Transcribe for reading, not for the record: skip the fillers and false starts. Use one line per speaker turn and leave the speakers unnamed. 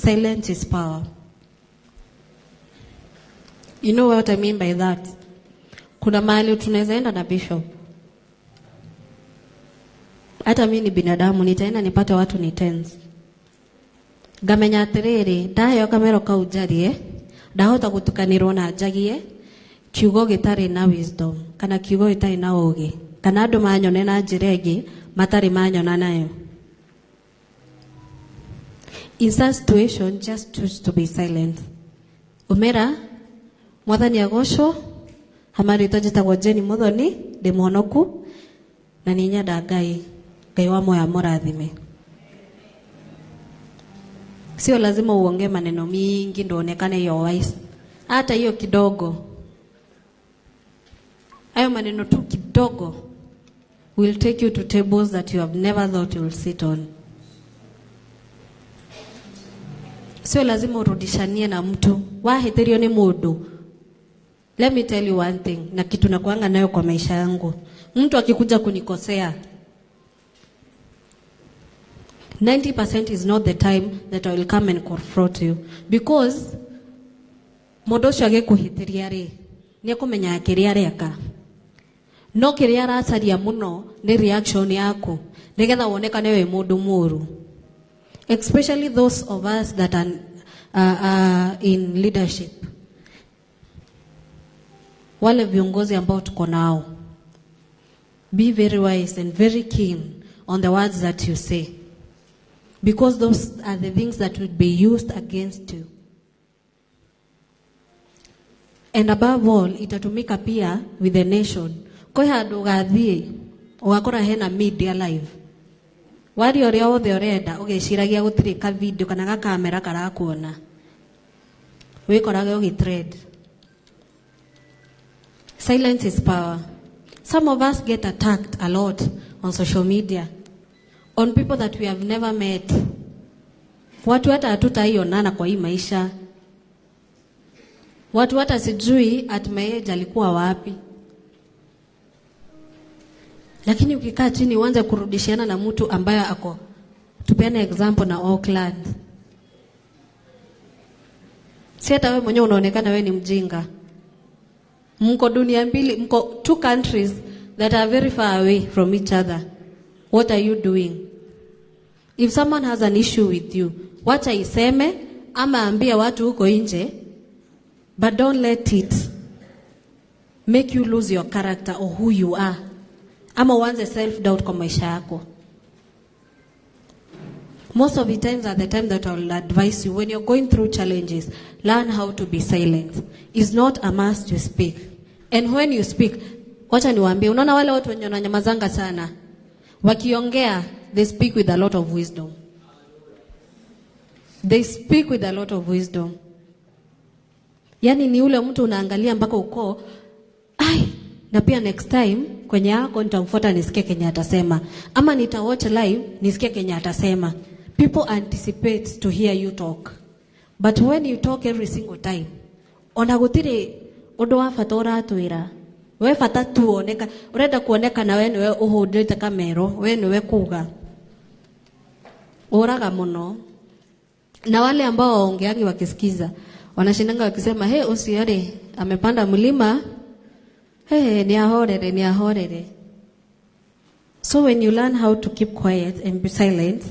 Silence is power. You know what I mean by that? Kuna mahali tunaweza enda na bishop. Hata mimi ni binadamu, nitaenda nipate watu ni tense. Ngamenya atiriri, ndaheo kamero kau njarie, ndahota gutukanirwo na njagie kiugo gitari na wisdom kana kiugo gitari na ugi kana andu manyone na njira ingi matari manyona nayo. In such situation, just choose to be silent. Umera Mwathani agocwo, hamarĩtwa njĩtagwo Jane Muthoni, ndĩ mũhonoku na nĩ nyenda Ngai. Ngai wa moyo amũrathime. Sio lazima uongee maneno mingi ndio uonekane you're wise. Hata hiyo kidogo, hayo maneno tu kidogo will take you to tables that you have never thought you will sit on. Sio lazima urudishanie na mtu wahĩtĩrio nĩ mũndũ. Let me tell you one thing, na kitu nakuanga nayo kwa maisha yangu. Mtu akikuja kunikosea, 90% is not the time that I will come and confront you, because mũndũ ũcio agĩkũhĩtĩria rĩ, nĩ ekũmenya kĩrĩa areka. No kĩrĩa aracaria mũno nĩ reaction yaku, nĩgetha wonekane wĩ mũndũ mũũru. Especially those of us that are in leadership. Wale viongozi ambao tuko nao, be very wise and very keen on the words that you say, because those are the things that will be used against you. And above all, itatumika pia with the nation. Kwĩ handũ ũgathiĩ ũgakora hena media live, waria ũrĩa wothe ũrenda ũgĩciragia gũtirĩ ka video kana ga kamera karakuona, wĩkorage ũgĩtrend. Silence is power. Some of us get attacked a lot on social media, on people that we have never met. Watu hata hatutaionana kwa hii maisha. Watu hata sijui at my age alikuwa wapi. Lakini ukikaa chini uanze kurudishiana na mtu ambaye ako, tupeane example na Auckland. Si hata wewe mwenyewe unaonekana wewe ni mjinga. Mko dunia mbili, mko two countries that are very far away from each other. What are you doing? If someone has an issue with you, wacha iseme ama ambia watu huko nje, but don't let it make you lose your character or who you are. Ama uanze self-doubt kwa maisha yako. Most of the times at the time that I will advise you, when you're going through challenges, learn how to be silent. It's not a must to speak. And when you speak, wacha niwaambie, unaona wale watu wenye wananyamazanga sana, wakiongea, they speak with a lot of wisdom. They speak with a lot of wisdom. Yaani ni ule mtu unaangalia mpaka uko, ai, na pia next time kwenye yako nitamfuata nisikie kenye atasema, ama nitawatch live nisikie kenye atasema. People anticipate to hear you talk. But when you talk every single time, ona gutiri undu wa bata uratwira. We bata tu oneka, urenda kuoneka na we niwe uhundite kamero, we niwe kuga. Uraga muno. Na wale ambao waongeangi wakisikiza, wanashindanga wakisema, "Hey, usiore amepanda mlima. Hey, ni ahorere, ni ahorere." So when you learn how to keep quiet and be silent,